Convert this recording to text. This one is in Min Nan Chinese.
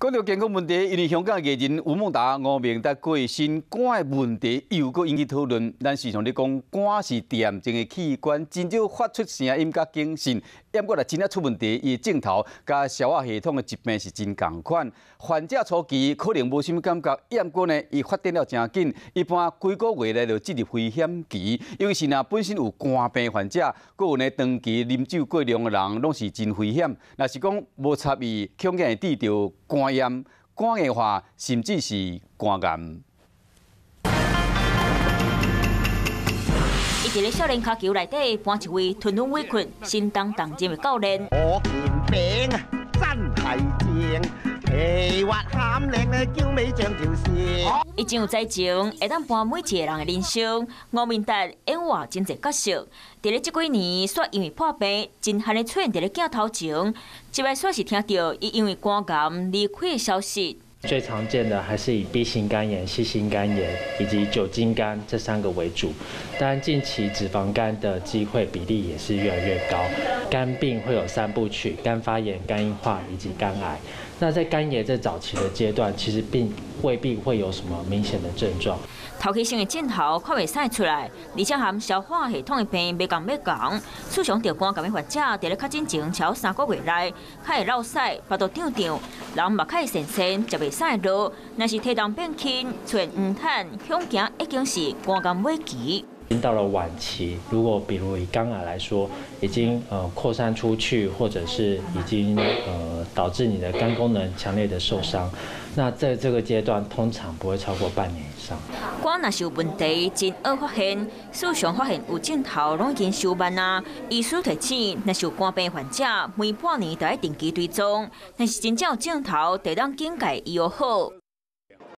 講到健康問題，因為香港藝人吳孟達、吳明達過身，肝的問題又閣引起討論。咱時常咧講，肝是癌症的器官，真少發出聲音佮警訊。毋過若真正出問題，伊的症頭佮消化系統的疾病是真仝款。患者初期可能無啥物感覺，毋過呢，伊發展了誠緊，一般幾個月內就進入危險期。尤其是若本身有肝病患者，閣有呢長期啉酒過量的人，攏是真危險。若是講無插伊，恐驚會得著肝炎、肝硬化，甚至是肝癌。伊佇咧少年跤球內底扮一位吞軟委屈、身擔重任的教練。我件餅真係正，皮滑餡靚咧，嬌美像條線。伊真有才情，會當扮每一个人的人生。吳明達演活真濟角色，佇咧這幾年，煞因為破病，真罕咧出現佇咧鏡頭前。這擺煞是聽著伊因為肝癌離開的消息。最常見的還是以 B 型肝炎、C 型肝炎以及酒精肝這三個為主，當然近期脂肪肝的機會比例也是越來越高。肝病會有三部曲：肝發炎、肝硬化以及肝癌。那在肝炎這早期的階段，其實並未必會有什麼明顯的症狀。頭起先的症頭看袂使出來，而且含消化系統的病袂仝欲仝。時常著肝癌的患者，佇咧確診前超3個月內，較會落屎、腹肚脹脹，人嘛較會神神，食袂使落。若是體重變輕、出現黃疸，恐驚已經是肝癌尾期。已經到了晚期，如果比如以肝癌來說，已經擴散出去，或者是已經導致你的肝功能強烈的受傷，那在這個階段通常不會超過半年以上。肝若是有問題，真惡發現，時常發現有症頭，攏已經傷慢啊。醫師提醒，若是有肝病患者，每半年就愛定期追蹤，若是真正有症頭，就當警戒伊就好。